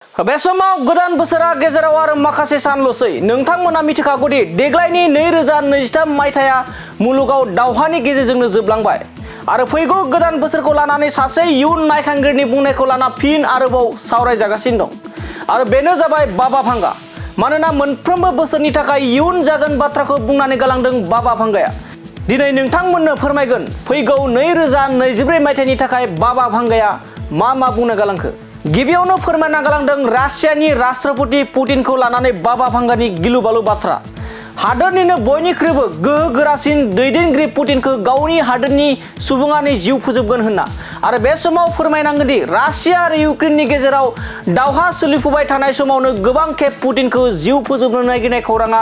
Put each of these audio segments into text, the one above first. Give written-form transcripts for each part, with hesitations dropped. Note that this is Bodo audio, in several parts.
बे समाव गोदान बोसोरा गेजेराव आरो माखासे सानल'सै नोंथांमोना मिथिखागौदि देग्लायनि 2023 मायथाइया मुलुगाव दावहानि गेजेरजोंनो जोबलांबाय आरो फैगौ गोदान बोसोरखौ लानानै सासे इयुन नायखांगिरिनि बुंनायखौ लाना फिन आरोबाव सावरायजागासिनो दं आरो बेनो जाबाय बाबा भांगा। मानोना मोनफ्रोमबो बोसोरनि थाखाय इयुन जागोन बाथ्राखौ बुंनानै गालांदों बाबा भांगाया। दिनै नोंथांमोननो फोरमायगोन फैगौ 2024 मायथाइनि थाखाय बाबा भांगाया मा बुंनो गालांखो। गिबियावनो फोरमायना गालांदों रासियानि राष्ट्रपति पुतिनखौ लानानै बाबा भांगानि गिलु बालु बाथ्रा। हादोरनिनो बयनिख्रुइबो गोहो गोरासिन दैदेनगिरि पुतिनखौ गावनि हादोरनि सुबुङानो जिउ फोजोबगोन होनना आरो बे समाव फोरमायनांगोनदि रासिया आरो इउक्रेननि गेजेराव दावहा सोलिफुबाय थानाय समावनो गोबां खेब पुतिनखौ जिउ फोजोबनो नागिरनाय खौराङा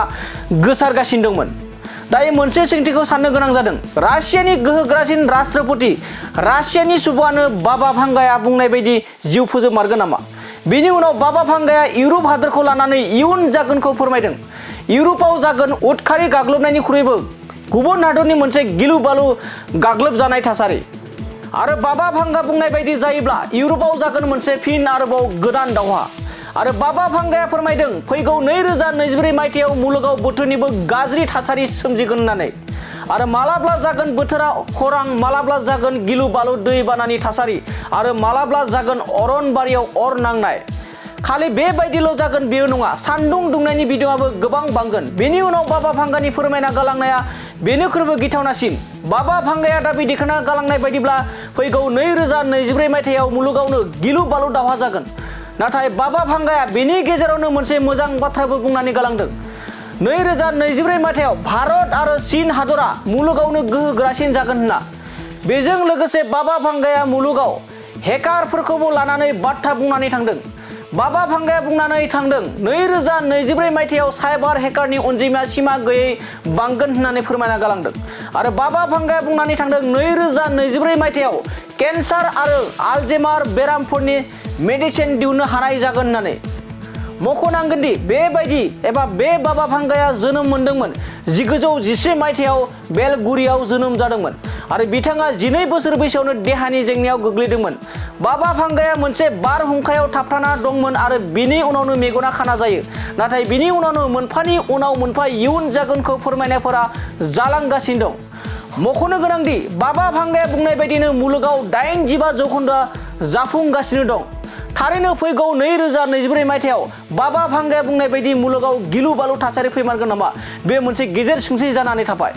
गोसारगासिनो दंमोन। दायो मोनसे सोंथिखौ साननो गोनां जादों, रासियानि गोहोगोरासिन राष्ट्रपति रासियानि सुबुङानो बाबा भांगाया बुंनाय बायदि जिउ फोजोबमारगोन नामा? बेनि उनाव बाबा भांगाया इउरप हादोरखौ लानानै इयुन जागोनखौ फोरमायदों। इउरपआव जागोन उदखारि गाग्लोबनायनिख्रुइबो गुबुन हादरनि मोनसे गिलु बालु गाग्लोबजानाय थासारि आरो बाबा भांगा बुंनाय बायदि जायोब्ला इउरपआव जागोन मोनसे फिन आरोबाव गोदान दावहा। आरो बाबा भांगाया फोरमायदों फैगौ 2024 मायथाइयाव मुलुगाव बोथोरनिबो गाज्रि थासारि सोमजिगोन होननानै आरो मालाब्ला जागोन बोथोरा खरां, मालाब्ला जागोन गिलु बालु दैबानानि थासारि आरो मालाब्ला जागोन अरनबारियाव अर नांनाय। खालि बेबायदिल' जागोन बेयो नङा, सान्दुं दुंनायनि बिदुङाबो गोबां बांगोन। बेनि उनाव बाबा भांगानि फोरमायना गालांनाया बेनिख्रुइबो गिथावनासिन। बाबा भांगाया दाबि दिखांना गालांनाय बायदिब्ला फैगौ 2024 मायथाइयाव मुलुगावनो गिलु बालु दावहा जागोन। नाथाय बाबा भांगाया बेनि गेजेरावनो मोनसे मोजां बाथ्राबो बुंनानै गालांदों। 2024 मायथाइयाव भारत आरो चीन हादरा मुलुगावनो गोहो गोरासिन जागोन होनना। बेजों लोगोसे बाबा भांगाया मुलुगाव हेकारफोरखौबो लानानै बाथ्रा बुंनानै थांदों। बाबा भांगाया बुंनानै थांदों 2024 मायथाइयाव साइबार हेकारनि अनजिमाया सिमा गैयै बांगोन होननानै फोरमायना गालांदों आरो बाबा भांगाया बुंनानै थांदों 2024 मायथाइयाव केन्सार आरो आलजेमार बेरामफोरनि मेडिसिन दिहुननो हानाय जागोन होननानै। मख'नांगोनदि बे बाबा भांगाया जोनोम मोनदोंमोन 1910 मायथाइयाव बेलगुरियाव जोनोम जादोंमोन आरो बिथाङा 12 बोसोर बैसोआवनो देहानि जेंनायाव गोग्लैदोंमोन। बाबा भांगाया मोनसे बारहुंखायाव थाबथाना दंमोन आरो बिनि उनावनो मेगना खाना जायो। नाथाय बिनि उनावनो मोनफानि उनाव मोनफा इयुन जागोनखौ फोरमायनायफोरा जालांगासिनो दं। मख'नो गोनांदि बाबा भांगाया बुंनाय बायदिनो मुलुगाव 85% जाफुंगासिनो दं। थारैनो फैगौ 2024 मायथाइयाव बाबा भांगाया बुंनाय बायदि मुलुगाव गिलु बालु थासारि फैमारगोन नामा? बे मोनसे गेदेर सोंथि जानानै थाबाय।